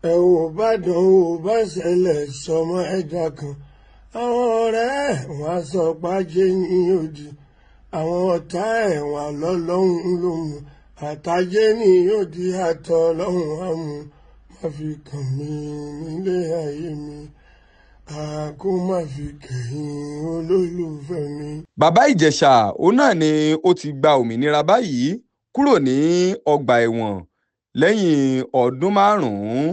Ẹ ò bá dán ò bá ṣẹlẹ̀ sọmọ ẹ̀dá kan. Àwọn ọ̀rẹ́ ẹ̀ wọ́n á sọ pàjẹ́ ní òdì. Àwọn ọ̀tá ẹ̀ wọ́n á lọ́lọ́hún ló mú. Àtàjẹ́ ní òdì àtọ̀ lọ́hùn á mú. Má fi kàn mí nílé ayé mi. Àkó má fi kẹ̀yìn olólùfẹ́ mi. Bàbá Ìjẹ̀ṣà òun náà ni ó ti gba òmìnira báyìí kúrò ní ọgbà ẹ̀wọ̀n lẹ́yìn ọdún márùn-ún.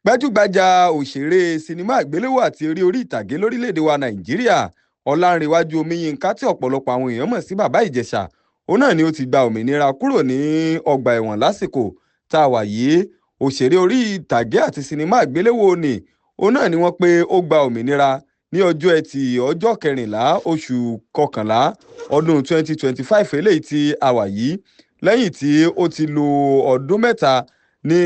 Gbajúgbajà òṣèré sinimá àgbéléwò àti eré orí ìtàgé lórílẹ̀‐èdè wa Nàìjíríà, Ọlánrewájú Omiyinka, tí ọ̀pọ̀lọpọ̀ àwọn èèyàn mọ̀ sí Bàbá Ìjẹ̀ṣà, òun náà ni ó ti gba òmìnira kúrò ní ọgbà ẹ̀wọ̀n lásìkò tá a wà yìí. Òṣèré orí ìtàgé àti sinimá àgbéléwò ni òun náà ni wọ́n pé ó gba òmìnira ní ọjọ́ Ẹtì, ọjọ́ 14 oṣù kọkànlá ọdún 2025 eléyìí tí a wà yìí, lẹ́yìn tí ó ti lo ọdún 3 ní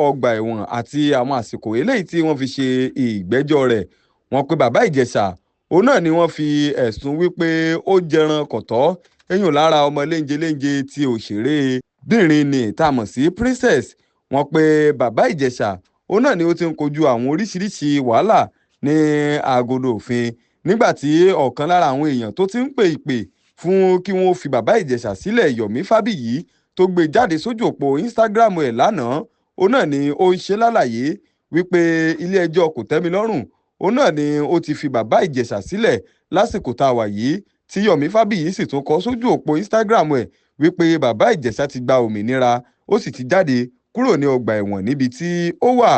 ọgbà ẹ̀wọ̀n àti àwọn àsìkò eléyìí tí wọ́n fi ṣe ìgbẹ́jọ́ rẹ̀. Wọ́n pe Bàbá Ìjẹ̀ṣà òun náà ni wọ́n fi ẹ̀sùn wípé ó jẹran kọ̀tọ́ eyín lára ọmọ léńjeléńje ti òṣèré bìnrin ní tá a mọ̀ sí Princess. Wọ́n pe Bàbá Ìjẹ̀ṣà òun náà ni ó ti ń kojú àwọn oríṣiríṣi wàhálà ní agodo òfin, nígbà tí ọ̀kan lára àwọn èèyàn tó ti ń pè ìpè fún kí wọ́n fi Bàbá Ìjẹ̀ṣà sílẹ̀, Yomi Fabiyi, tó gbé jáde sójú òpó Instagram ẹ̀ lánàá, òun náà ni ó ń ṣe lálàyé wípé ilé-ẹjọ́ kòtẹ́milọ́rùn òun náà ni ó ti fi Bàbá Ìjẹ̀ṣà sílẹ̀ lásìkò tá a wà yìí, tí Yomi Fabiyi sì tún kọ sójú òpó Instagram ẹ̀ wípé Bàbá Ìjẹ̀ṣà ti gba òmìnira, ó sì ti jáde kúrò ní ọgbà ẹ̀wọ̀n níbi tí ó wà.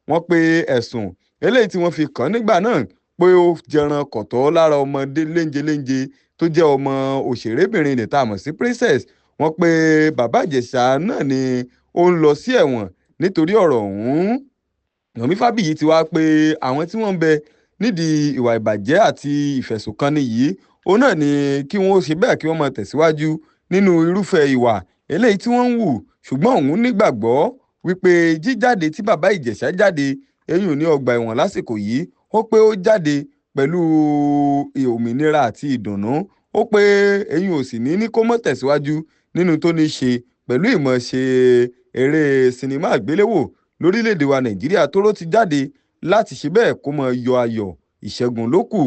Wọ́n pe ẹ̀sùn eléyìí tí wọ́n fi kàn án nígbà náà pé ó jẹran kọ̀tọ́ lára ọmọdé léńjeléńje tó jẹ́ ọmọ òṣèrébìnrin ní tá a mọ̀ sí Princess. Wọ́n pe Bàbá Ìjẹ̀ṣà náà ni ó ń lọ sí ẹ̀wọ̀n nítorí ọ̀rọ̀ ọ̀hún. Yomi Fabiyi ti wá pé àwọn tí wọ́n ń bẹ nídìí ìwà ìbàjẹ́ àti ìfẹ̀sùnkanni yìí, òun náà ni kí wọ́n ṣe bẹ́ẹ̀ kí wọ́n máa tẹ̀síwájú nínú irúfẹ́ ìwà eléyìí tí wọ́n ń hù, ṣùgbọ́n òun nígbàgbọ́ wípé jíjáde tí Bàbá Ìjẹ̀ṣà jáde eyín ní ọgbà ẹ̀wọ̀n lásìkò yìí, ó pé ó jáde pẹ̀lú òmìnira àti ìdùnnú. Ó pé eyín ò sì ní kó mọ́ tẹ̀síwájú nínú tó ní ṣe pẹ̀lú ìmọ̀ ṣe eré sinimá àgbéléwò lórílẹ̀‐èdè wa Nàìjíríà, tóró ti jáde láti ṣe bẹ́ẹ̀ kó mọ yọ ayọ̀ ìṣẹ́gun ló kù.